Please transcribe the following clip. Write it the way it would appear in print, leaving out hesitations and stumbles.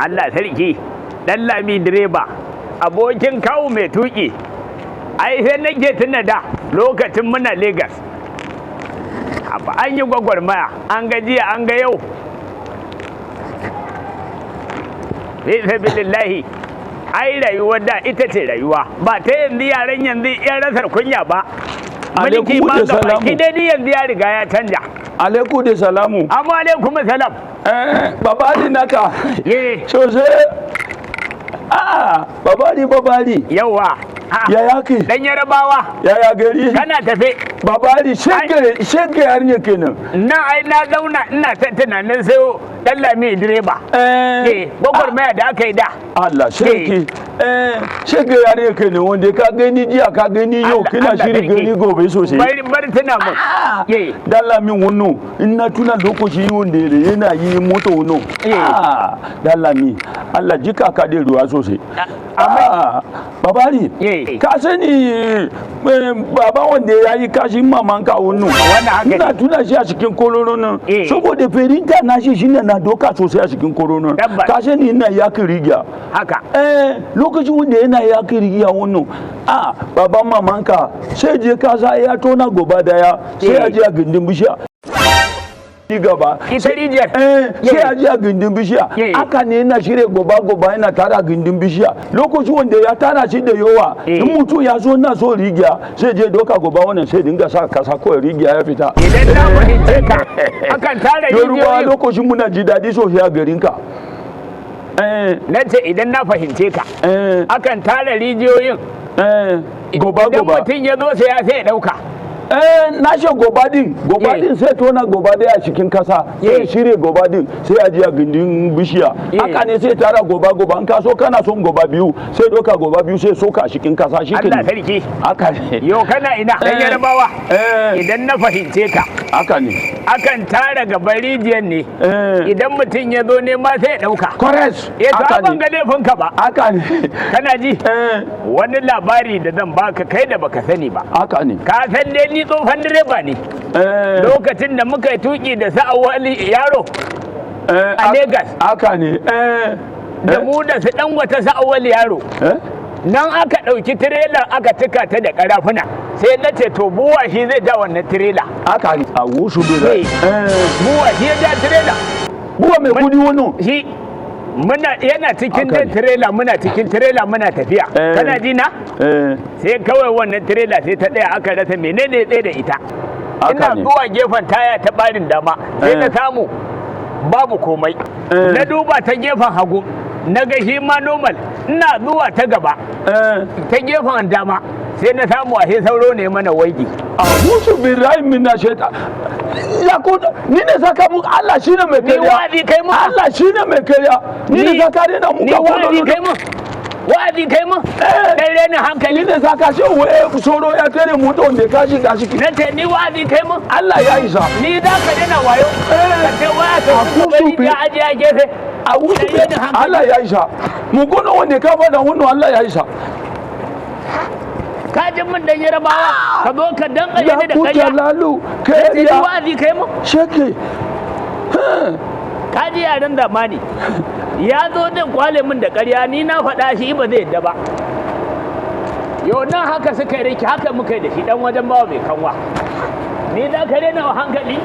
Allah sarki, dan Lami direba, abokin kawu mai tuki. Ai sai nake tuna da lokacin muna Legas. Haba, an yi gwagwarmaya, an ga jiya, an ga yau. Fi sabilillahi, ai rayuwar da ita ce rayuwa, ba ta yanzu yaran yanzu yan rasar kunya ba. Mulki Alaikum ma da gaba salamu. ki dai yanzu ya riga ya canja. Alaikum da salamu. Amma alaikum salam. Eh, babali naka. Ye. Sosai. Ah, babali babali. Yawa. Ah, Ya yake? Dan Yarabawa. Yaya gari? Kana tafe. Babali shege shege yarinya kenan. Na ai na zauna ina ta tunanin sayo dan Lami direba. Eh, Eh, gwagwarmaya da aka yi da. Allah sarki. Eh, shege yarinya kenan wanda ka gani jiya ka gani yau Allah- kina Allah shiri sarki. gani gobe sosai. Bari bari tuna mun. Eh, Dala min wannan in na tuna lokaci wanda yana yi moto wannan. Eh. Ah, dala min Allah jika ka da ruwa sosai. Ah, babari. Eh. Ka sani baba wanda ya yi kashin mamanka wannan. Wannan haka ne. Ina tuna shi a cikin kororo nan. Eh. Saboda ferinta na shi shine na doka sosai a cikin kororo. Tabbas. Ka sani ina yaki rigiya. Haka. Eh, lokacin wanda yana yaki rigiya wannan. Ah, baban mamanka sai je kasa ya tona goba daya sai Eh. ya je a gindin bishiya. Ci gaba. Ita rijiyar. Eh, sai a je a gindin bishiya. Eh. Haka ne yana shirya goba goba yana tara gindin bishiya. Lokacin wanda ya tara shi da yawa, Eh. in mutum ya zo na so rigiya, sai je doka goba wannan sai dinga sa kasa kawai rigiya ya fita. Idan na fahimce ka, akan tara Yorubawa rijiyoyin. lokacin muna ji daɗi sosai a garinka. Eh, Na ce idan na fahimce ka, eh, akan tara rijiyoyin. eh, goba Idan goba. mutum ya zo sai ya sai ya ɗauka. Eh, na ce goba din, goba Eh. din sai tona goba daya a cikin kasa, Eh. sai shirye goba din, sai a je a gindin bishiya. Eh. Haka ne sai tara goba goba, in ka so kana son goba biyu, sai doka goba biyu sai soka a cikin kasa shi Allah kenan. sarki. Haka ne. Yo kana ina dan Eh. Yarabawa. Eh, Idan na fahimce ka, haka ne. akan tara gaban rijiyar ne. Eh, Idan mutum ya zo nema sai ya ɗauka. correct. Eh, to Haka ban ne. ga laifinka ba. Haka ne. Kana ji? Eh, Wani labari da zan baka kai da baka sani ba. haka ne. Ka san dai ni tsohon direba ne. Eh, Lokacin da muka yi tuki da sa'awali yaro eh, a Legas. Haka ne. Eh, Da mu da su dan wata sa'awali yaro. eh, Nan aka ɗauki tirelar aka cika ta da ƙarafuna. Sai na ce to buwa shi zai ja wannan tirela. Haka ne. A wusu bai. Eh. Eh, Buwa shi ya ja tirela. buwa mai kudi wannan. Shi muna yana cikin Haka jan ne. tirela, muna cikin tirela muna tafiya. Eh. Kana ji na? Eh, Sai kawai wannan tirela sai ta tsaya, aka rasa menene ya tsaye da ita. Haka Ina ne. zuwa gefen taya ta barin dama sai Eh. na samu babu komai. Eh. Na duba ta gefen hagu na ga shi ma normal. Ina zuwa ta gaba Eh. ta gefen dama sai na samu ashe sauro ne mana waigi. A'udhu billahi minash shaitan. Ya ko ni ne saka mu Allah shine mai Ni kariya. wa'azi kai mun. Allah shine mai kariya. Ni ne saka ne na Ni muka wa'azi kai mun, wa'azi kai mun. Eh. Dan renin Ni hankali. ne saka shi waye soro ya tare mu to wanda ka shiga shi. Na ce ni wa'azi kai mun. Allah ya isa. Ni za ka dena wayo. Eh. Ka ce waya ta Akusu bari bi- ya aje a gefe. A'udhu Dan renin hankali. Allah ya isa. Mu gono wanda ka fada wannan Allah ya isa. Ka ji min dan Yarabawa, ka zo ka dankale Ya ni da ku ƙarya. jalalu Sai ni kariya. wa'azi kai mun. Sheke. Ka ji yaren zamani ya zo zai kwale min da ƙarya, ni na faɗa shi ba zai yadda ba. Yau nan haka suka yi riki, haka muka yi da shi dan wajen bawa mai kanwa. Ni za ka rena wa hankali.